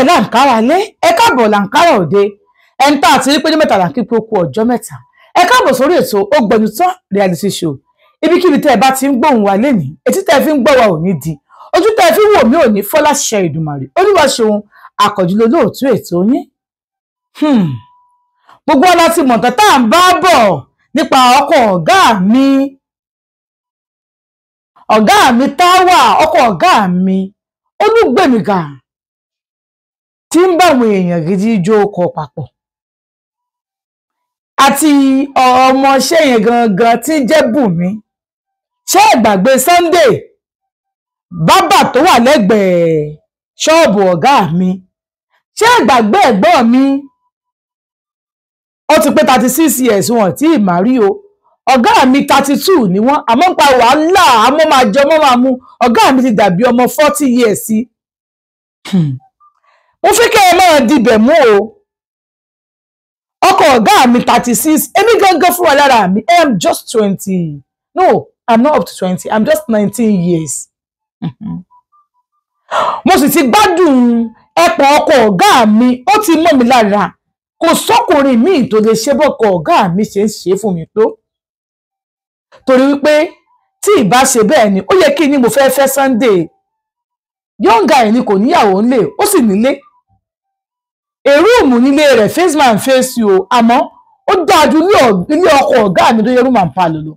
Báyìí là ń kára lé, ẹ káàbọ̀ là ń kára òde. Ẹni tá a ti rí pé ní mẹ́ta là ń kí pé ó kú ọjọ́ mẹ́ta. Ẹ káàbọ̀ sórí ètò Ó Gbẹnu Tán reality show. Ibikíbi tẹ́ ẹ bá ti ń gbóhùn wa lénìí, etí tẹ́ ẹ fi ń gbọ́ wa ò ní di, ojú tẹ́ ẹ fi ń wò mí ò ní fọ́ láṣẹ Èdùmàrè. Olúwaṣeun Àkànjí lolóòtú ètò yín. Gbogbo ọlá ti mọ̀tàn tá à ń bá bọ̀ nípa ọkọ ọ̀gá mi, ọ̀gá mi Táwà, ọkọ ọ̀gá mi Olúgbèmíga, tí ń bá àwọn èèyàn gidi jó kọ papọ̀, àti ọmọọṣẹ́ yẹn gangan tí ń jẹ́ Bùnmi. Ṣé ẹ gbàgbé Sunday bábà tó wà lẹ́gbẹ̀ẹ́ ṣọ́ọ̀bù ọ̀gá mi? Ṣé ẹ gbàgbé ẹ̀gbọ́n mi? Ó ti pé 36 years, wọn tí ì má rí o. Ọ̀gá mi 32 ni wọ́n, àmọ́ ń pa wàhálà, àmọ́ máa jẹ ọmọ máa mú. Ọ̀gá mi ti dàbí ọmọ 40 years sí. Mo fẹ́ kẹ́ ẹ máa dibẹ̀ mú o. Ọkọ ọ̀gá mi 36, èmi gangan fúnra lára mi, I am just 20, no, I'm not up to 20, I'm just 19 years. Mo sì ti gbádùn ẹ̀pọ̀ ọkọ ọ̀gá mi, ó ti mọ́ mi lára. Kò sọ́kùnrin míì tó lè ṣe bọ́kọ ọ̀gá mi ṣe ń ṣe fún mi tó, torí wípé tí ìbá ṣe bẹ́ẹ̀ ni, ó yẹ kí ni mo fẹ́ fẹ́ Sunday. Young guy ni, kò níyàwó ńlé, ó sì nílé, a room nílé rẹ̀, face man face you o. Àmọ́ ó dáa ju ilé ọkọ ọ̀gá mi tó yẹ room and parlour lọ.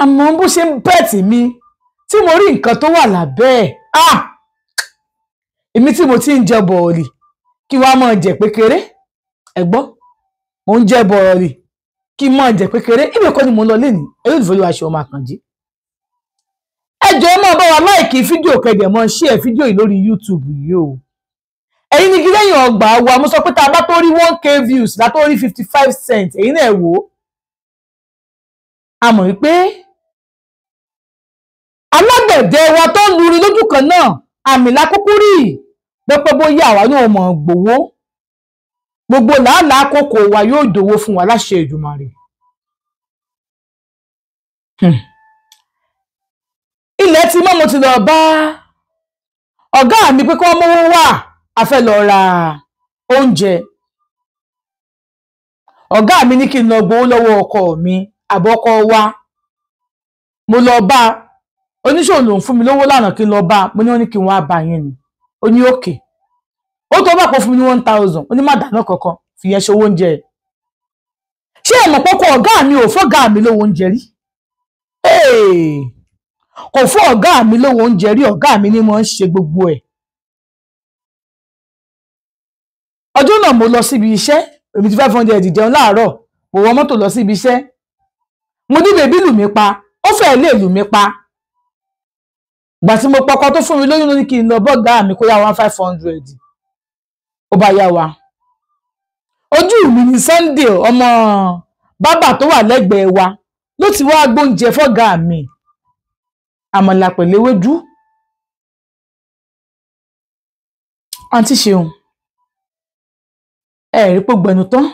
Àmọ́ bó ṣe ń pet mi, tí mo rí nǹkan tó wà lábẹ́ ẹ̀, ah, èmi tí mo ti ń jẹ bọ̀ọ̀lì, kí wàá máa jẹ pékeré. Ẹ gbọ́, mo ń jẹ bọ̀ọ̀lì, kí n máa jẹ pékeré. Ibi kan ni mo ń lọ lénìí. Ẹ̀yọ́ ìfọwọ́ aṣọ ọmọ Àkànjí, ẹ jọ̀ọ́, ẹ máa bá wa like fídíò, kẹ̀dẹ̀ mọ́ share fídíò yìí lórí YouTube yìí o. Ẹ̀yin ní kí lẹ́yìn ọgbà wa. Mo sọ pé tá a bá tó rí 1K views, látó rí 55 cents. Èyí náà wò ó, a mọ̀ wípé alágbẹ̀dẹ wa tó ń luri lójú kan náà, àmì lákúkú rí pẹ́pẹ́. Bóyá àwa náà mọ̀ gbowó, gbogbo làálàá kókò wa yóò dòwó fún wa láṣẹ Èdùmàrè. Ilẹ̀ tí mọ́, mo ti lọ bá ọ̀gá mi pé kí wọ́n mówó wá, a fẹ́ lọ ra oúnjẹ. Ọ̀gá mi ní kí n lọ gbowó lọ́wọ́ ọkọ mi àbọ̀kọ wa. Mo lọ bá oníṣòwò lòún fún mi lówó lánàá, kí n lọ bá. Mo ní wọ́n ní kí n wá bá yín ni. Ó ní okay. Ó tó bá pọ̀ fún mi ní 1,000. Ó ní má dáná kankan, fìyẹn ṣe owó oúnjẹ. Ṣé ẹ mọ̀ pọ́kọ ọ̀gá mi ò fọ́gá mi lówó oúnjẹ rí? Kò fún ọ̀gá mi lówó oúnjẹ rí. Ọ̀gá mi ní mo ń ṣe gbogbo ẹ̀. Ọjọ́ náà mo lọ síbi iṣẹ́, èmi ti 500 jẹun láàárọ̀. Mo wọ mọ́tò lọ síbi iṣẹ́, mo ní baby lù mí pa, ó fẹ́ẹ̀ lè lù mí pa. Gbà tí mo pọkọ tó fún mi lóyún, ló ní kí n lọ bọ́gá mi kó yá one 500. Ó bá yá wa. Ojú mi ní Sunday, ọmọ bábà tó wà lẹ́gbẹ̀ẹ́ wa, ló ti wá gbóúnjẹ fọ́gá mi, àmàlà pẹ̀lú ewédú. Àǹtí ṣeun, ẹ rí pé gbẹnu tán.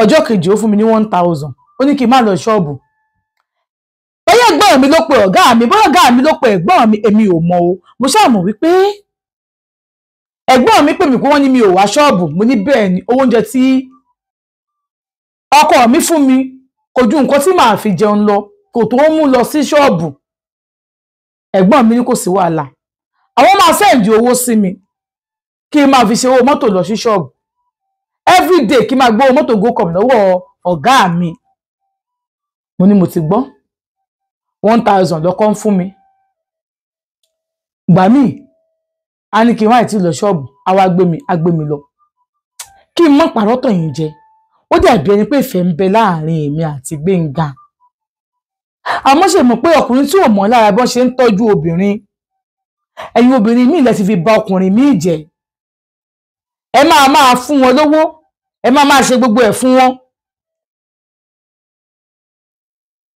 Ọjọ́ kejì, ó fún mi ní 1,000, ó ní kí n má lọ ṣọ́ọ̀bù. Bóyá ẹ̀gbọ́n mi ló pe ọ̀gá mi, bóyá ọ̀gá mi ló pe ẹ̀gbọ́n mi, èmi ò mọ̀ o. Mo ṣáà mọ̀ wípé ẹ̀gbọ́n mi pè mí pé wọ́n ní mi ò wá ṣọ́ọ̀bù. Mo ní bẹ́ẹ̀ ni, owó oúnjẹ tí ọkọ mi fún mi kò ju nǹkan tí màá fi jẹun lọ, kò tó mú lọ sí ṣọ́ọ̀bù. Ẹ̀gbọ́n mi ní kò sí wàhálà, àwọn máa send owó sí mi kí n máa fi ṣe owó mọ́tò lọ sí ṣọ́ọ̀bù everyday, kí n máa gbówó mọ́tò GoCom lọ́wọ́ ọ̀gá mi. Mo ní mo ti gbọ́. 1,000 lọ́kọ́ ń fún mi. Gbà míì, a ní kí n wáyé tí lọ ṣọ́ọ̀bù, á wá gbé mi, á gbé mi lọ. Kí n mọ́ pàrọ́ tàn yín jẹ, ó dàbí ẹni pé ìfẹ́ ń bẹ láàrin èmi àti Gbénga. Àmọ́ ṣe mọ̀ pé ọkùnrin tí ò mọ̀ lára bọ́n ṣe ń tọ́jú obìnrin, ẹ̀yin obìnrin míì lẹ ti fi ba ọkùnrin míì jẹ́. Ẹ máa máa fún wọn lówó, ẹ máa máa ṣe gbogbo ẹ̀ fún wọn.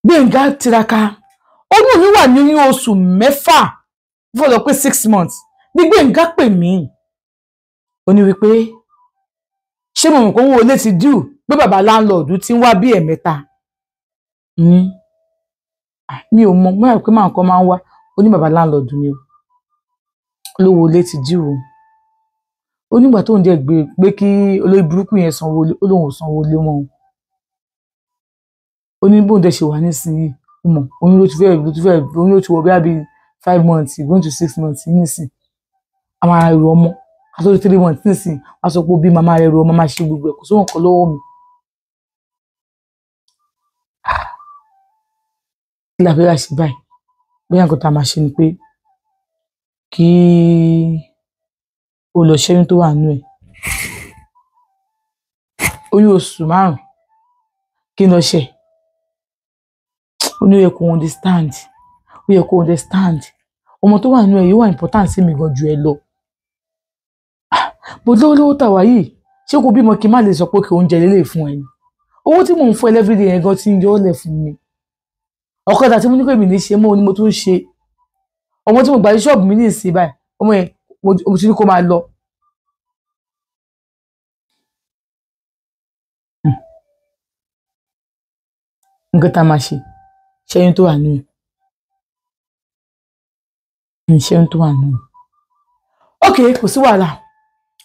Gbénga tiraka. Oyún mi wà ní oṣù 6, fọlọ pé 6 months ní. Gbénga pè mí, ó ní wípé ṣé mo mọ̀ pé owó ilé ti due, pé bàbá landlord ti ń wá bí ẹ̀mẹ́ta. Mi ò mọ̀, mo rò pé màá kọ́ máa ń wá. Ó ní bàbá landlord ni o, olówó ilé ti due o. Ó nígbà tó ń jẹ́ gbé pé kí olórí burúkú yẹn sanwó, ó lóun ò sanwó lé wọn. Ó ní bóun dẹ̀ ṣe wà nísìnyí, ó mọ̀ oyún ló ti fẹ́ oyún ló ti wọ bí i 5 months going to 6 months nísìn. A máa rò ọmọ ká tó 3 months nísìn, wọ́n sọ pé ó bí màmá rẹ̀ rò ọmọ, máa ṣe gbogbo ẹ̀, kò sóhun kan lọ́wọ́ mi. Kí la fẹ́ wá ṣe báyìí? Bóyá nǹkan tá a máa ṣe ni pé kí ó lọ ṣẹ́yún tó wà nínú ẹ̀. Oyún oṣù 5 kí n lọ ṣe. Ó ní ó yẹ kó understand, ó yẹ kó understand. Ọmọ tó wà nínú ẹ̀ yóò wà important sí mi gan ju ẹ lọ. Bó lówólówó tà wá yìí, ṣé kò bímọ kí n má lè sọ pé kí oúnjẹ lélẹ̀ fún ẹ ni? Owó tí mò ń fún ẹ everyday yẹn gan ti ń yọ ọ́ lẹ̀ fún mi. Ọ̀kadà tí mo ní pé mi ní ṣe mọ́ ni mo tún ń ṣe. Ọmọ tí mo gbà ní ṣọ́ọ̀bù mi ní ìsìn báyìí, ọmọ yẹn mo ti ní kó máa lọ. Nǹkan tá a máa ṣe, ṣẹ́yún tó wà nù ẹ̀. Ṣẹ́yún tó wà nù ẹ̀. Ok, kò sí wàhálà.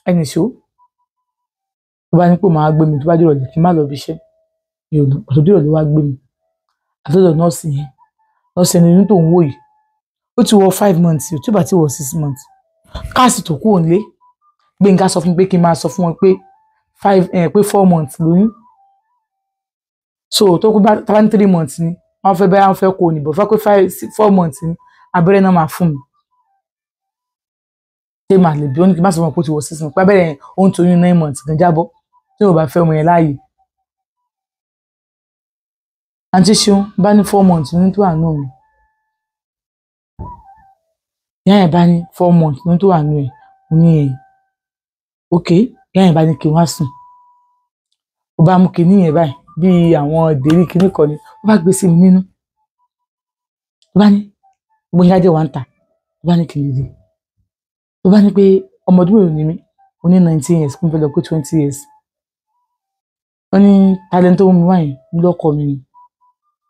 Ẹnì ṣó. Tó bá ní pé màá gbé mi, tó bá dìrọ̀lẹ́ kí n má lọ ibi iṣẹ́. Mi ò lọ, pàtó dìrọ̀lẹ́ wá gbé mi. Àtọ́jọ́ nọ́ọ̀sì yẹn, nọ́ọ̀sì ẹni oyún tó ń wò yìí. Ó ti wọ 5 months, tí ó bá ti wọ 6 months. Káàsì tó kúrò nílé. Gbénga sọ fún mi pé kí n máa sọ fún wọn pé 4 months lóyún. So tó kú bá tá bá ní 3 months ni, wọ́n fẹ́ bẹ́ẹ̀ wọ́n fẹ́ kó ní, bọ̀ fẹ́ pé 4 months ni, abẹ́rẹ́ náà máa fún mi. Ṣé màá lè bí ó ní kí n má sọ fún wọn pé ó ti wọ 6 months, pé abẹ́rẹ́ yẹn ó ń toyún 9 months gan jábọ́, tí ò bá fẹ́ ọmọ yẹn láàyè. Àǹtí Ṣeun bá ní 4 months ní tó wà nù mí. Ìyá yẹn bá ní 4 months ní tó wà nù ẹ̀, mo ní ẹ̀. Ok, ìyá yẹn bá ní kí n wá sùn. Ó bá mú kinní yẹn báyìí bí àwọn ìdérí kinní kan ni, ó bá gbé sí mi nínú. Ó bá ní Gbénga jẹ́ wá ń tà, ó bá ní kí n dìde. Ó bá ní pé ọmọ ọdún mélòó ni mí, mo ní 19 years, mo fẹ́ lọ pé 20 years. Ó ní talent tó mú mi wá yẹn, mo lọ́kọ mi ni.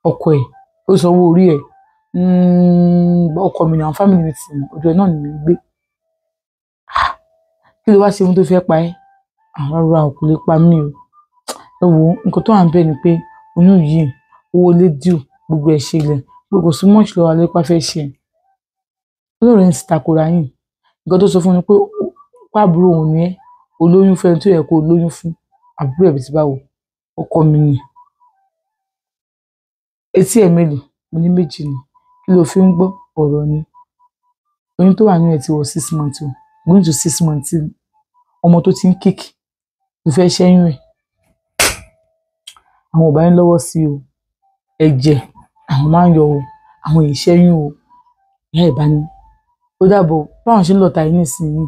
Ọkọ ẹ̀, ó sanwó orí ẹ̀. Ọkọ mi ni àwọn family mi ti mọ̀, ọ̀dọ̀ ẹ̀ náà ni mi ń gbé. Kí ló wá ṣe ohun tó fẹ́ pa ẹ́? Rárá o, kò lè pa mí o. Ẹ wo, nǹkan tó wà níbẹ̀ ni pé oyún yìí, owó ilé due, gbogbo ẹ̀ ṣe ilẹ̀, gbogbo kò sí much lọ́wọ́ alẹ́ pa fẹ́ ṣe. Olóòrè ń takora yín. Nǹkan tó sọ fún mi pé pàbúrò òun ni ẹ́, olóyún fún ẹni tó yẹ kó lóyún fún, àbúrò ẹ̀ bí ti báwo, ọkọ mi ni. Etí ẹ̀ mélòó? Mo ní 2 ni. Kí ló fi ń gbọ́? Ọ̀rọ̀ ni. Oyún tó wà nínú ẹ̀ ti wọ 6 months o, going to 6 months. Ọmọ tó ti ń kick ló fẹ́ ṣẹ́yún ẹ̀. Àwọn ò bá yín lọ́wọ́ sí o. Ẹ̀jẹ̀ àwọn máa ń yọ o, àwọn èyí ṣẹ́yún o. Ìyá ẹ̀ bá ní. Ó dàbọ̀ báwọn ṣe ń lọ ta yín nísìnyí.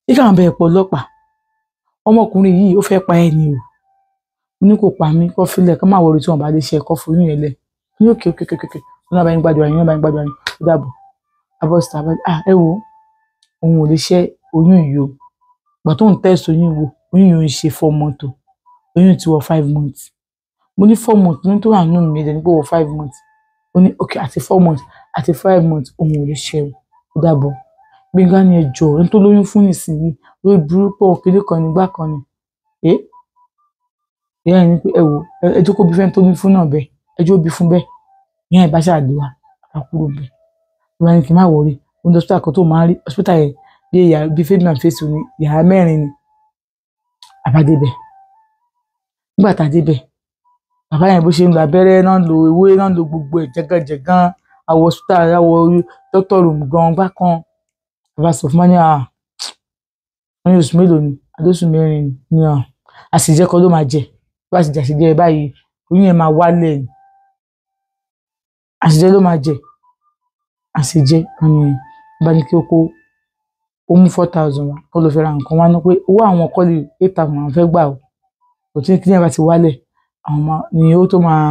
Ṣé káwọn bẹ̀rẹ̀ pọ̀ ọlọ́pàá? Ọmọkùnrin yìí ó fẹ́ pa ẹ́ ni o. Mo ní kò pa mí, kó filẹ̀, kó má wọrí tí wọ́n bá lè ṣe ẹ̀kọ́ fún oyún yẹn lẹ̀. Mo ní òkè òkè òkè òkè. Ó náà bá yín gbàdúrà yín, ó náà bá yín gbàdúrà yín. Ó dàbọ̀. Abọ́ síta bá, ẹ wo, òun ò lè ṣẹ́ oyún yìí o. Ìgbà tó ń tẹ̀sí oyún wò, oyún yìí ò ń ṣe 4 months o. Oyún ti wọ 5 months. Mo ní 4 months ní tó wà nínú mi ẹ̀jẹ̀ ní pé wọ 5 months. Ó ní okay àti 4 months àti 5 months òun ò lè ṣẹ́ o. Ó dàbọ̀. Gbénga ní ẹjọ́ ẹni tó lóyún fún nísìnyí lórí burúkú ọ̀kẹ́lẹ́ kan nígbà kan ni. Ìyá yẹn ní pé ẹ wo, ẹjọ́ kó bí fẹ́ni tó lóyún fún náà bẹ́ẹ̀, ẹjọ́ bí fún bẹ́ẹ̀. Ìyá yẹn bá ṣàdé wa, a kúrò bẹ́ẹ̀. Ó bá ní kí n má wọrí. Ó ní hospital kan tó máa ń rí, hospital yẹn bí ìyá bí Fabian Face ni, yàrá 4 ni. A bá dé bẹ̀. Nígbà tá a dé bẹ̀, bàbá yẹn bó ṣe ń lo abẹ́rẹ́ náà ń lo ewé náà ń lo gbogbo ẹ̀ jẹ́gànjẹ̀gàn. Àwọ̀ hospital, àwọ̀ doctor room gan gbá kan. Bàbá sọ fún mi ní wọ́n ní oṣù mélòó ni? Àdóṣù 4 ni. Àṣìjẹ kan ló máa jẹ. Bá ṣe jàṣìjẹ báyìí, oyún yẹn máa wálẹ̀ ni. Àṣìjẹ ló máa jẹ. Àṣìjẹ, wọ́n ní bá ní kí ó kó, ó mú 4,000 wá, kó lọ fẹ́ ra nǹkan wá ná pé owó àwọn kọ́lé 8,000 àwọn fẹ́ gbà o. Kò tí kí ní ẹ̀ bá ti wálẹ̀, àwọn máa ní owó tó máa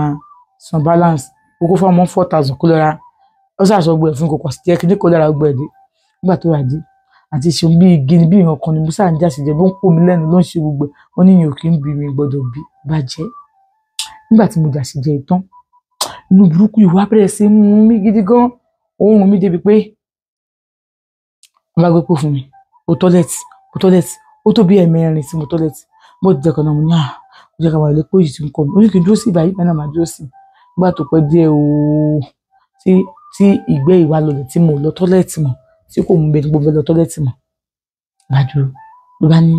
san balance. Ó kó fún ọmọ 4,000 kó lọ ra. Ó ṣàṣọ gbogbo ẹ̀ fún kò kọ̀ sí jẹ́ kí ní kó lọ ra gbogbo ẹ̀ dé. Nígbà tó rà dé, àti ṣe bí igi ni bí ìran kan ni mo ṣáà ń jàṣìjẹ bó ń pò mí lẹ́nu ló ń ṣe gbogbo ẹ̀. Wọ́n ní ìyẹn ò kí ń bí mi gbọ́dọ̀ bí bàjẹ́. Nígbà tí mo jàṣìjẹ ìtàn, inú burúkú yìí wá bẹ̀rẹ̀ sí í mú mi gidi gan. Ó ń rún mi débi pé wọ́n bá gbé pò fún mi, ó tọ́lẹ̀tì, Mo tọ́lẹ̀tì, ó tó bí 4 tí mo tọ́lẹ̀tì. Mo ti dẹ̀kan náà, mo ní à, ó jẹ́ ká máa lè pé òyì tí ń kọ́ mi. Ó ní kí n dúró sí ìbàyí, ìgbà náà máa dúró sí. Nígbà tó pẹ́ díẹ̀ ooo, tí ìgbẹ́ ìwà lọlẹ̀ tí mo lọ tọ́lẹ̀tì mọ́, tí kò mú mi ní gbogbo lọ tọ́lẹ̀tì mọ́. Bá dúró, ló bá ní,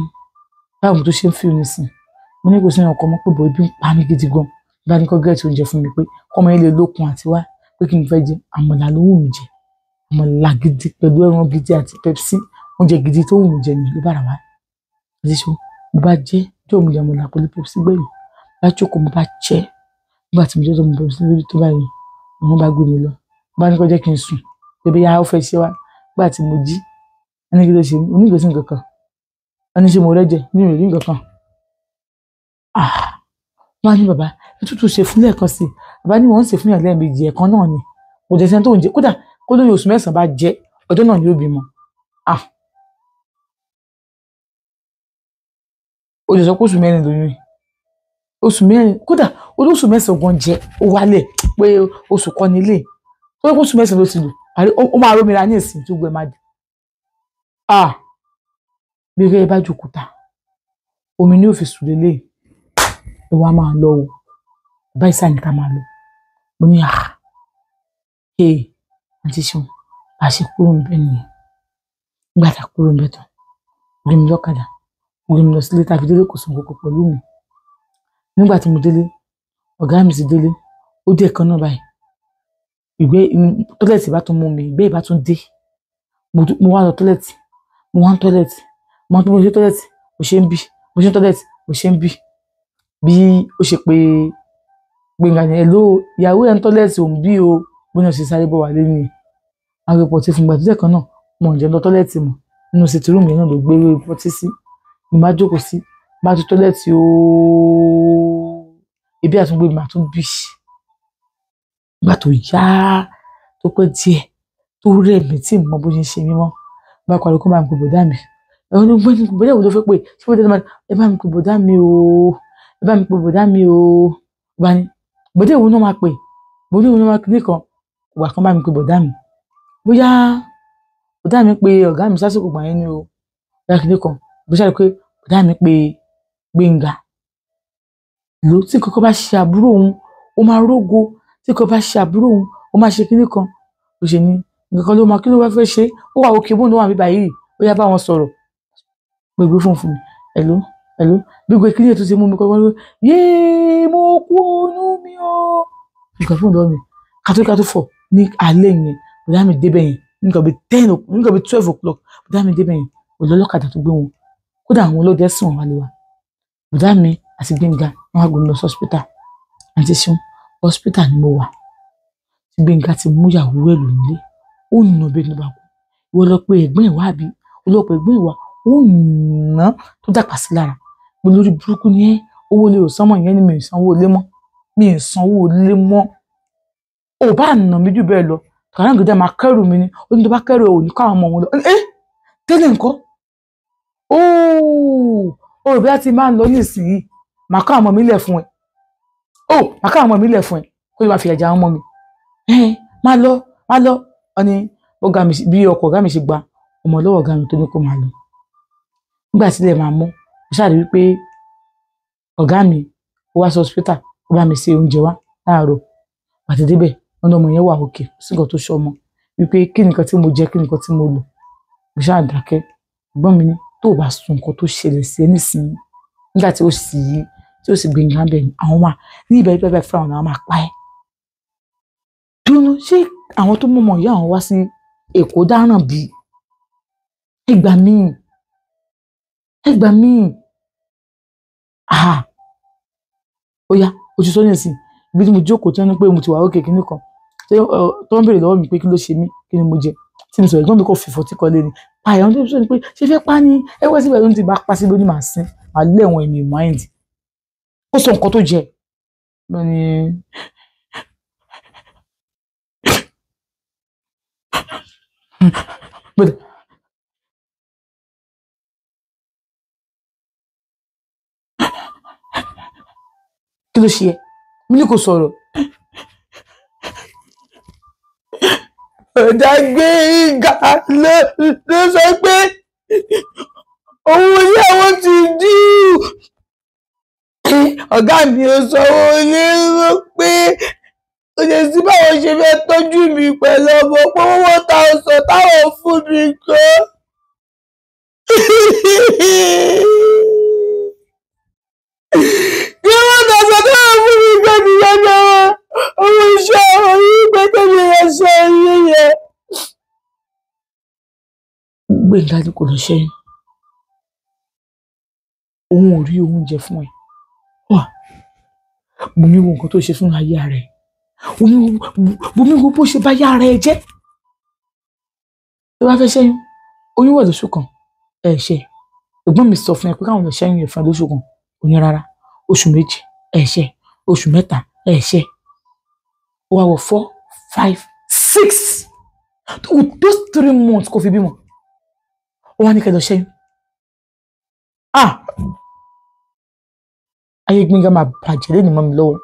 báwo mo tó ṣe ń fi òní sí? Mo ní kò sí ọkọ̀ mọ́ pé bọ̀ ebi ń pa mí gidi gan. Ló bá ní kó gẹ̀ẹ́tì oúnjẹ fún mi pé kọ́mọ yẹn lè lókun àti wá pé kí n fẹ́ jẹ àmàlà ló wù mí jẹ. Àmàlà gidi pẹ̀lú ẹran gidi àti Pepsi, oúnjẹ gidi tó wù mí jẹ ni ló bá rà wá. Àti ṣó, mo bá jẹ, jọ mo jẹ àmàlà pẹ̀lú Pepsi gbẹ̀yìn. Bá jókòó mo bá jẹ. Nígbà tí mo jẹ tán mo Pepsi lórí tó báyìí, wọ́n bá gbé mi lọ. Bá ní kó jẹ́ kí n sùn, pé bí yá ó fẹ́ ṣe wá. Nígbà tí mo jí, wọ́n ní kí ló ṣe mí? Mo ní kò sí nǹkan kan. Wọ́n ní ṣé mo rẹ́jẹ? Mi ò rí nǹkan kan. Ah! Wọ́n á ní bàbá, ètùtù ṣe fún lẹ́ẹ̀kan sí i. Bàbá ní wọ́n ń ṣe fún yàn lẹ́ẹ̀mejì, ẹ̀kan náà ni. Kò dẹ̀ sẹ́ni tó ń jẹ. Kódà kó lóyún oṣù 9 bá jẹ, ọjọ́ náà ni ó bímọ. Ah! O lè sọ pé oṣù 4 lóyún yìí. Oṣù 4, kódà olóṣù 9 gan jẹ, ó wálẹ̀ pé oṣù kan nílé. Tó pé oṣù 9 ló ti lò, àrí ó máa rómìnira ní ìsìn tí gbogbo ẹ̀ máa dì. Ah! Bí eré bá jókòó ta, omi ni ó fi sùn lélẹ̀. Ẹ wá máa lọ o. Bàbá ìsà ni ká máa lọ. Mo ní ah! Hey, àǹtí Ṣeun, bá ṣe kúrò níbẹ̀ nìyẹn. Nígbà tá a kúrò níbẹ̀ tán, ó gbé mi lọ́kadà, ó gbé mi lọ sílé tá a fi délé kò sùn kókó pẹ̀lú mi. Nígbà tí mo délé, ọ̀gá mi ti délé, ó dé ẹ̀kan náà báyìí. Ìgbẹ́ tọ́lẹ̀tì bá tún mú mi, ìgbẹ́ ìbá tún dé. Mo wá lọ tọ́lẹ̀tì, mo wá ń tọ́lẹ̀tì, mo wá ń tọ́lẹ̀tì, mo ṣe ń bì, mo ṣe ń tọ́lẹ̀tì, mo ṣe ń bì. Bí ó ṣe pé Gbénga ni, hello, ìyàwó ẹ̀ ń tọ́lẹ̀tì òun bí o, bó ní ó ṣe sáré bọ̀ wálé nìyẹn. Àwọn pọ̀tí fún ìgbà tó dẹ̀ kan náà, mo ǹjẹ́ lọ tọ́lẹ̀tì mọ̀. Nínú sitting room yẹn náà ló gbé pọtí sí. Mo bá jókòó sí, bá tún tọ́lẹ̀tì ooo. Ebi àtúngbé mi máa tún bì. Nígbà tó yá, tó pẹ́ díẹ̀, tó rẹ̀ mí tí mo mọ bó ṣe ń ṣe mí mọ́. Bá pariwo kó bá mi pe bọ̀dá mi. Ẹ̀rọ ní gbé bọ̀dá wo ló fẹ́ pè? Ṣé bọ̀dá mi máa ẹ bá mi pe bọ̀dá mi o. Ẹ bá mi pe bọ̀dá mi o. Bá ní bọ̀dá wo náà máa pè? Bọ̀dá wo náà máa ní kan? Ìgbà kan bá mi pe bọ̀dá mi. Bóyá bọ̀dá mi pe ọ̀gá mi sásìkò gbà yẹn ni o. Bóyá kí ni kan? Bó ṣe rí pé bọ̀dá mi pe Gbénga. Ló tí nǹkan bá ṣe àbúrò òun, ó máa rógo. Tí nǹkan bá ṣe àbúrò òun, ó máa ṣe kíní kan. Bó ṣe ní nǹkan ló máa kí ló wá fẹ́ ṣe. Ó wà òkè bóun ló wà níbí yìí. Ó yá bá wọn sọ̀rọ̀. Gbogbo fóònù fún mi. Hello, hello. Bí gbogbo kíní ètò ti mú mi kọ́ wọ́n ló yéé mo kú oyún mi o. Nǹkan fóònù lọ́wọ́ mi. Kátó fọ̀ ní alẹ́ yẹn. Bọ̀dá mi débẹ̀ yẹn. Nǹkan bí 10, nǹkan bí 12 o'clock. Bọ̀dá mi débẹ̀ yẹn. Pẹ̀lú ọlọ́kadà tó gbé wọn. Kódà àwọn ọlọ́dẹ sùn wá lé wa. Bọ̀dá mi àti Gbénga wọ́n wá gbé mi lọ sí hospital. Àǹtí Ṣeun, hospital ni mo wà. Tí Gbénga ti mú ìyàwó ẹ̀ lò nílé. Ó nà bí ẹni bá kú. Ìwọ lọ pé ẹ̀gbọ́n ẹ̀ wá àbí? Ó lọ pé ẹ̀gbọ́n ẹ̀ wá. Ó nà tó dàpà sí lára. Mo lórí burúkú ni ẹ́. Owó ilé ò san mọ́, ìyẹn ni mi ò sanwó ilé mọ́. Mi ò sanwó ilé mọ́. Ò bá nà mí jù bẹ́ẹ̀ lọ. Kàráǹgídá máa kẹ́rù mi ni. Ó ní tó bá kẹ́rù ẹ̀ ò ní kó àwọn ọmọ òun lọ. Ẹ́ tẹ́lẹ̀ ńkọ́? Óò, o rò bí a ti máa ń lọ nísìnyí. Màá kó àwọn ọmọ mi lẹ̀ fún ẹ. Ó, màá kó àwọn ọmọ mi lẹ̀ fún ẹ. Kó lè máa fi ẹja àwọn ọmọ mi. Ẹ́ máa lọ, máa lọ. Ó ní ọ̀gá mi bí ọkọ ọ̀gá mi ṣe gba ọmọ lọ́wọ́ ọ̀gá mi tó ní kó máa lọ. Nígbà tí ilẹ̀ máa mọ́, mo ṣáà rí wípé ọ̀gá mi ó wá sí hospital, ó bá mi ṣe oúnjẹ wá láàárọ̀. Àti débẹ̀, wọ́n ní ọmọ yẹn wà òkè, kò sí nǹkan tó ṣe ọmọ. Wípé kí nìkan tí mo jẹ, kí nìkan tí mo lò. Mo ṣáà dákẹ́. Ẹ̀gbọ́n mi ní tó bá sọ nǹkan tó ṣẹlẹ̀ sí ẹ nísìnyí. Nígbà tí ó sì yí, tí ó sì Gbénga bẹ̀ ni àwọn máa ní ìbẹ̀rẹ̀ pẹ́pẹ́ fún àwọn máa pa ẹ́. Dúró, ṣé àwọn tó mú ọmọ ìyá àwọn wá sí Èkó dáràn bí? Ẹ gbà mí. Ẹ gbà mí. Ah! Ó yá, o ti sọ nísìnyí. Ibi tí mo jókòó tí wọ́n ní pé mo ti wà òkè kíní kan. Tó ń béèrè lọ́wọ́ mi pé kí ló ṣe mí, kí ni mo jẹ. Tí mo sọ ẹ̀gbọ́n mi kò fìfọ́ tí kò lé ni. Pa ẹ̀yàn tó sọ ni pé ṣé fẹ́ pa ni? Ẹ wá síbẹ̀ ló ń ti bá pa síbi ó ní màá sín. Màá lé ẹ̀wọ̀n èmi mind. Ó sọ nǹkan tó jẹ. Mo ní But kí ló ṣe ẹ́? Mi ní kò sọ̀rọ̀. Ọ̀dà Gbénga ló sọ pé Owó ilé àwọn ti dùn. Ọ̀gá mi ò sanwó ilé ló pé kò lè sí báwọn ṣe fẹ́ tọ́jú mi pẹ̀lú ọmọ pé 1,000 táwọn fún mi gan. Kí 1,000 táwọn fún mi gan nìyẹn náà, owó iṣẹ́ àwọn yìí pé tẹ̀lé ẹ̀ṣẹ̀ yìí yẹn. Gbénga ni kò lọ ṣẹ́yìn, òun ò rí oúnjẹ fún ẹ. Wà Bùnmi wo nǹkan tó ṣe fún ayé rẹ, Bùnmi wo bó ṣe bá yá ara ẹ jẹ́. Tó bá fẹ́ ṣẹ́yún, oyún wà lóṣù kan, ẹ ṣe. Ẹ̀gbọ́n mi sọ fún ẹ pé káwọn lọ ṣẹ́yún ẹ̀ fún ẹ lóṣù kan, òní rárá, oṣù 2 ẹ ṣe, oṣù 3 ẹ ṣe. Ó wá wọ 4, 5, 6 those 3 months kò fi bímọ. Ó wá ní kẹ́ lọ ṣẹ́yún. Ah! Ayé Gbénga máa bàjẹ́ lẹ́nu mọ́ mi lọ́wọ́.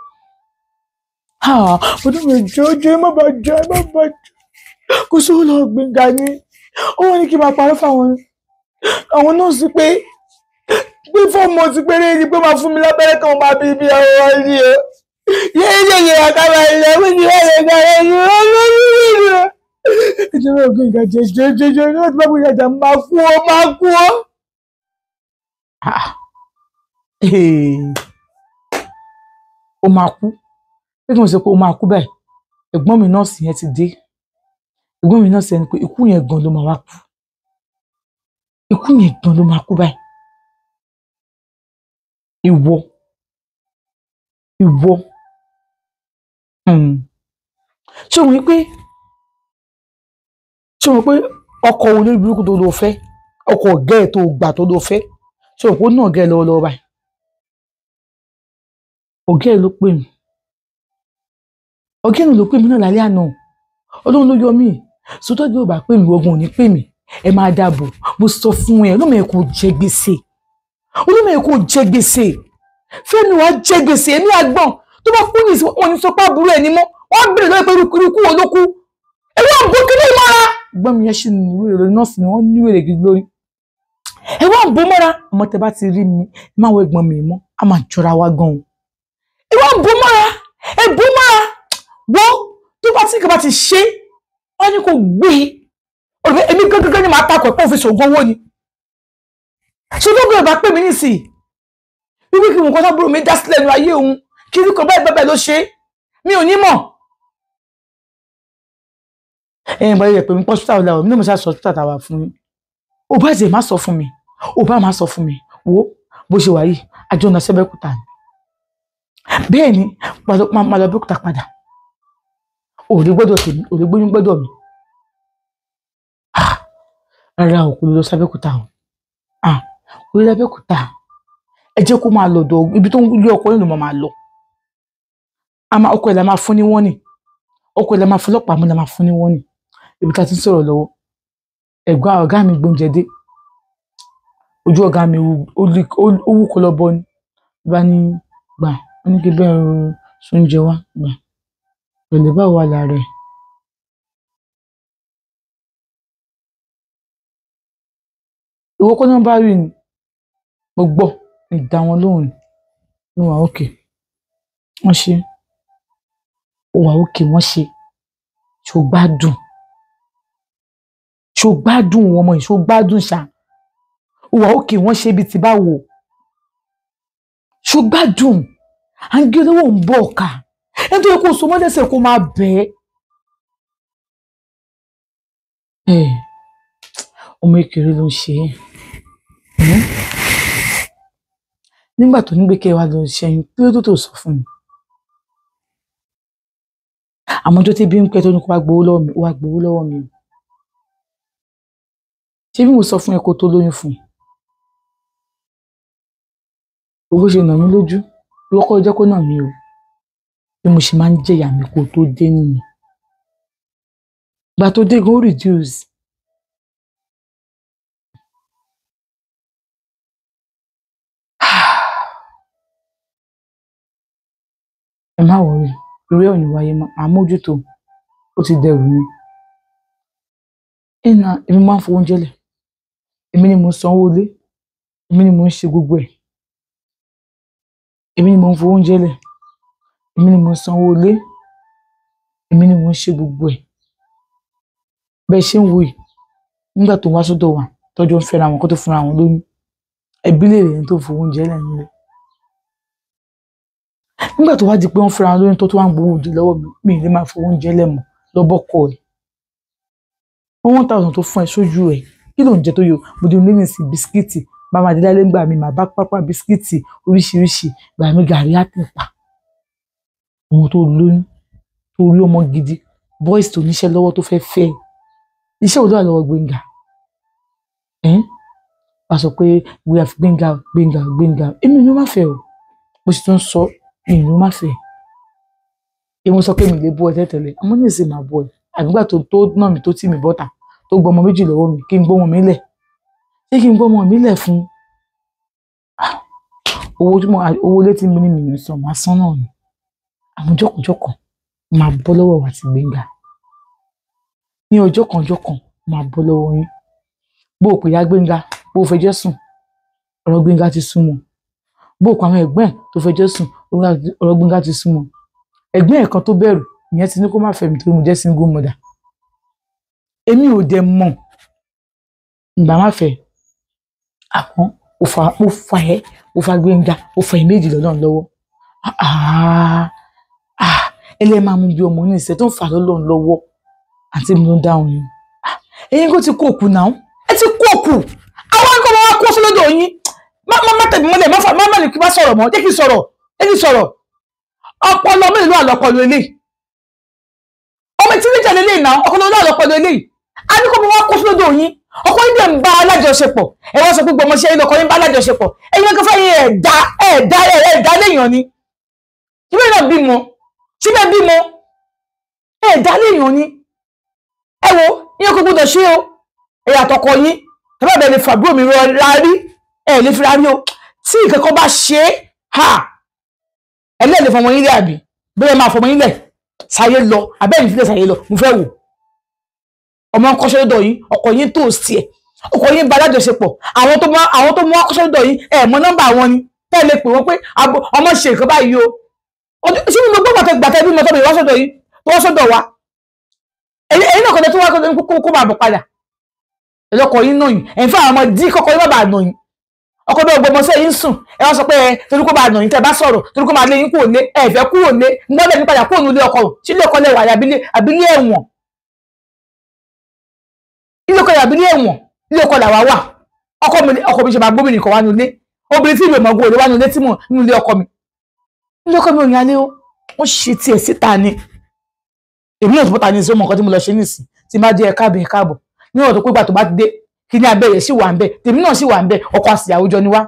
Ọdún mi jọjọ, má bàjẹ́, má bàjẹ́. Kò sówó lọ́wọ́ Gbénga ni. Ó wọ́n ní kí n máa parọ́ fáwọn àwọn nọ́ọ̀sì pé 4 months péré ni pé máa fún mi lábẹ́rẹ́ kan máa bí ibi ọ̀rọ̀ ni o. Yéyéyé àkàrà ìyàwó ni wọ́n lè gbà ẹ̀ ní ọlọ́run. Ìjọba Gbénga jẹjẹjẹjẹ ní wọ́n ti bá Gbénga jà máa kú ọ, máa kú ọ. Ó máa kú. Bí kò ṣe pé ó máa kú báyìí, ẹ̀gbọ́n mi nọ́ọ̀sì yẹn ti dé. Ẹ̀gbọ́n mi nọ́ọ̀sì yẹn ni pé ikú yẹn gan ló máa wá kú. Ikú yẹn gan ló máa kú báyìí. Ìwọ. Ìwọ. Ṣé o mọ̀ pé ọkọ olórí burúkú tó lọ fẹ́, ọkọ ọ̀gá ẹ̀ tó gbà tó lọ fẹ́, ṣé o mọ̀ pé ó náà gẹ́ lọ́wọ́lọ́wọ́ báyìí? Ọ̀gá ẹ̀ ló pè mí. Ọ̀gá ẹ̀ ló pè mí náà lálẹ́ àná. Ọlọ́run ló yọ mí. Sọtọ́ bí o bá pè mí, ogun ò ní pè mí. Ẹ máa dàbò. Mo sọ fún ẹ, olómọ ẹ kò jẹ gbèsè. Olómọ ẹ kò jẹ gbèsè. Fẹ́mi wàá jẹ gbèsè, èmi àgbọ̀n. Tó bá kú ní ìsìn, wọn ní sọ pé àbúrò ẹ̀ ní mọ́. Wọ́n bèrè lọ́wọ́ pé irú ikú wo ló kú. Ẹ wá ń bó kíní mọ́ra. Ẹ̀gbọ́n mi yẹn ṣì ní wèrè lórí, nọ́ọ̀sì ni wọ́n ní wèrè gidi lórí. Ẹ wá ń bó mọ́ra. Ọmọ tẹ bá ti rí mi, ẹ má wọ ẹ̀gbọ́n mi mọ́. A máa jọra wa gan-an. Ẹ wá ń bó mọ́ra. Ẹ bó mọ́ra. Wọ́n tó bá tí nǹkan bá ti ṣe, wọ́n ní kò gbé e. Èmi gángan ni màá takọ̀ pé òfin ṣògùn owó ni. Ṣé gbogbo ẹ̀ bá pè mí nísìnyí? Wípé kí nǹkan sábúrò mi dá sílẹ̀ nínú ayé òun, kí nǹkan báyìí bẹ́ẹ̀ ló ṣe é, mi ò ní mọ̀. Ẹ̀yin bá yẹ pé mi pọ́sítà ọ̀la mi náà mo ṣáà sọ pọ́sítà tàwa fún mi. Ó bá jẹ́ má sọ fún mi, ó bá má sọ fún mi, wo bó ṣe wà yìí, àjọ ọ̀nà sẹ́bẹ̀kúta ni. Bẹ́ẹ̀ ni, máa lọ Abẹ́òkúta padà. Ò lè gbọ́dọ̀ tèmi, ò lè gbóyún gbọ́dọ̀ mi. Rárá o, kò lè lọ sábẹ́òkúta o. Kò lè lọ Abẹ́òkúta. Ẹ jẹ́ kó máa lọ dọ̀ ibi tó ń lé ọkọ nínú máa lọ. Ọkọ ẹ̀ la máa fún ní wọ́n nì. Ọkọ ẹ̀ la máa fún ọlọ́pàá mú la máa fún ní wọ́n nì. Ibi tá a ti ń sọ̀rọ̀ lọ́wọ́. Ẹ̀gbọ́n ọ̀gá mi gbóúnjẹ dé. Ojú ọ̀gá mi ó wú kọlọ́bọ ni. Bá ní gbà, ó ní kí bẹ́ẹ̀ sóúnjẹ wá gbà. Pẹ̀lẹ́ báwo wà lára ẹ̀? Ìwọ kọ́ ni wọ́n bá rí ni. Mo gbọ́, mi dá wọn lóhùn ni. Mo wà òkè. Wọ́n ṣe. Ó wà òkè, wọ́n ṣe. Ṣo gbádùn? Ṣo gbádùn ọmọ yìí? Ṣo gbádùn ṣá? Ó wà òkè, wọ́n ṣe bíi ti báwo? Ṣo gbádùn? À ń gé olówó ń bọ̀ ọ̀ka. Ẹni tó yẹ kó so mọ́lẹ́sẹ̀ kó máa bẹ̀ ẹ́. Ọmọ kékeré ló ń ṣe é. Nígbà tó ní pé kí ẹ wá lọ ṣẹ́yún, kí ló tó sọ fún mi? Àmọ́ ọjọ́ tí ebi ń pẹ́ tó ní kó wá gbowó lọ́wọ́ mi, ó wá gbowó lọ́wọ́ mi. Ṣé bí mo sọ fún ẹ kó tó lóyún fún un? Owó ṣe nà mí lójú, ìwọ kọ́ jẹ́ kó nà mí o. Bí mo ṣe máa ń jẹ̀yà mi kó tó dé nìyẹn. Ìgbà tó dé gan ó reduce. Ẹ má wọrí, irú ẹ̀ ò ní wáyé mọ́, màá mójútó, ó ti dẹrù mi. Ẹ̀nà èmi máa ń fowó oúnjẹ lẹ̀, èmi ni mo ń sanwó ilé, Èmi ni mò ń ṣe gbogbo ẹ̀, èmi ni mò ń fowó oúnjẹ lẹ̀, èmi ni mò ń sanwó ilé, èmi ni mò ń ṣe gbogbo ẹ̀. Bẹ́ẹ̀ ṣe ń wò yìí, nígbà tó wá sọ́dọ̀ wa tọ́jú ń fẹ́ra wọn kó tó fúnra wọn lóyún, ẹbí lè rẹ̀ tó fowó oúnjẹ lẹ̀ nílẹ̀. Nígbà tó wá di pé wọ́n fẹ́ra wọn lóyún tó wá ń gbowó oúnjẹ lọ́wọ́ mi, mi ì lè máa fowó oúnjẹ lẹ̀ mọ́ lọ́bọ̀kọ̀ ẹ̀. 1,000 tó fún ẹ sójú ẹ̀, kí ló ń jẹ tó yọ? Mo di mílíọ̀nù sí bisikíìtì, bàbá adéláyé gbà mí, màá bá pápá bisikíìtì oríṣiríṣi, gbà mí gàrí àtẹ̀pà. Ohun tó lóyún, tó rí ọmọ gidi, boys tó níṣẹ́ lọ́wọ́ tó fẹ́ fẹ́ ẹ. Iṣẹ́ wo ló wà lọ́wọ́ Gbénga? Wàá sọ pé we have Gbénga, Gbénga, Gbénga. Èmi ni ó má fẹ́ o. Bó ṣe tún sọ, èmi ni ó má fẹ́. Èmi sọ pé mi lè bú ẹ tẹ́tẹ̀lẹ̀, àmọ́ ní ìsìn màá bú ẹ. Àgbà tó nà mí tó tì mí bọ́ta, tó gbọ́ ọmọ méjì lọ́wọ́ mi, kí n gbọ́ ọmọ mi lẹ̀. Ṣé kí n gbọ́ ọmọ mi lẹ̀ fún? Owó létí mi ní mi ní sàn, màá san náà ni. Àwọn jọ̀kànjọ̀kàn máa bọ́ lọ́wọ́ wa ti Gbénga. Ní ọjọ́ kan ọjọ́ kan máa bọ́ lọ́wọ́ yín. Bó o pè ya Gbénga, bó o fẹjọ́ sùn, ọ̀rọ̀ Gbénga ti sún mọ́. Bó o pa àwọn ẹ̀gbọ́n ẹ̀ tó fẹjọ́ sùn, ọ̀rọ̀ Gbénga ti sún mọ́. Ẹ̀gbọ́n ẹ̀ kan tó bẹ̀rù, ìyẹn ti ní kó má fẹ́ mi torí mo jẹ́ single mother. Èmi ò dẹ̀ mọ̀ ìgbà má fẹ́. Àmọ́ ó fa ẹ́, ó fa Gbénga, ó fa ẹ̀ méjì lọ́nà lọ́wọ́. Ẹlẹ́ máa mú bí ọmọ ní ìṣẹ́ tó ń fà lọ́lọ́run lọ́wọ́. Àǹtí mi ló ń dáhùn yín. Ẹ̀yin kò ti kó òkú náà. Ẹ ti kó òkú. Àwọn nǹkan máa kó sí lọ́dọ̀ yín. Má tẹ̀mí mọ́lẹ̀, má ní kí má sọ̀rọ̀ mọ́. Jẹ́ kí n sọ̀rọ̀. Jẹ́ kí n sọ̀rọ̀. Ọpọlọ mélòó ló wà lọ́pọlọ eléyìí? Ọmọ tí níjà lélẹ́yìí náà, ọpọlọ ló wà lọ́pọlọ eléyìí. A ní kó máa kó sí lọ́dọ̀ yín. Ọkọ yín dẹ̀ ń bá alájọṣepọ̀. Ẹ wá sọ pé gbọmọṣẹ́ yín lọkọ yín bá alájọṣepọ̀. Ẹ̀yin kan fẹ́ yín ẹ̀dá léèyàn ni. Síbẹ̀ náà bímọ. Síbẹ̀ bímọ. Ẹ̀dá léèyàn ni. Ẹ wo, yín kò gbọdọ̀ ṣe o. Ẹ̀yà àtọkọ yín, tàbí ẹ̀bẹ̀ lè fàbúrò mi rárí, ẹ̀ lè fi rárí o. Tí ìkẹ́kọ̀ọ́ bá ṣe é, ha! Ẹlẹ́ẹ̀ lè fọmọ yín lẹ̀ àbí? Bẹ́ẹ̀ máa fọmọ yín lẹ̀, sáyé lọ, àbẹ́ẹ̀ ní filẹ̀ sáyé lọ, mo fẹ́ wò. Ọmọ ń kọ́ṣẹ́ lọ́dọ̀ yín, ọkọ yín tó sí ẹ̀, ọkọ yín bá alájọṣepọ̀, àwọn tó mú akọ́ṣẹ́ lọ́dọ̀ yín, ẹ̀ mọ nọ́mbà wọn ni, tẹ́ lè pè wọ́n pé ọmọ ṣe nǹkan báyìí o. Ṣé mo gbọ́ gbàtẹ́ bí mo tọ́ mi wá sọ́dọ̀ yín, tó wá sọ́dọ̀ wa? Èyí náà kọ́ni tó wá kó máa bọ̀ padà. Ẹlọ́kọ̀ yín nà yín, ẹ̀yin fún àwọn ọmọ dí kọ́kọ́ yín má bàa nà yín. Ọkọ bẹ́ẹ̀ gbọmọ sẹ́yìn ń sùn, ẹ wá sọ pé ẹ torí kó bá nà yín tẹ́ bá sọ̀rọ̀, torí kó máa lé yín kúrò lé, ẹ fẹ́ kúrò lé, ń gbọ́dọ̀ ní padà kúrò nílé ọkọ, sílé ọkọ lẹ́wà àbílé ẹ̀wọ̀n. Ilé ọkọ àbílé ẹ̀wọ̀n, ilé ọkọ làwa wà. Ọkọ mi ṣe máa gbóbìnrin kan wá nulé. Obìnrin tí ìlú ìmọ̀gbọ́n òde wá nulé tí mò ń nulé ọkọ mi. Ilé ọkọ mi ò yàn lé o, wọ́n ṣe tiẹ̀ síta ni. Èmi náà tó bọ́ta ní ìṣó mọ̀ nǹkan tí mo lọ ṣe nísìn tí má dé ẹ káàbọ̀ ẹ káàbọ̀ ní ọ̀rọ̀ tó pé gbà tó bá ti dé kí ní abẹ́rẹ́ sì wà ń bẹ̀ tèmi náà sì wà ń bẹ̀ ọkọ àsìyàwó jọ ni wá.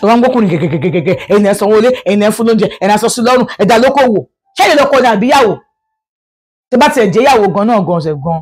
Wọ́n ń gbókùnrin gẹ̀gẹ̀gẹ̀gẹ̀ ẹ̀yìn ẹ̀ sanwó ilé ẹ̀yìn ẹ̀ fún lóúnjẹ ẹ̀yìn aṣọ sí lọ́rùn ẹ̀dá lókòwò ṣẹ́yìn lọ́kọ ni àbíyàwó tí bá tiẹ̀ jẹ́ yàwó gan náà gan ọ̀sẹ̀ gan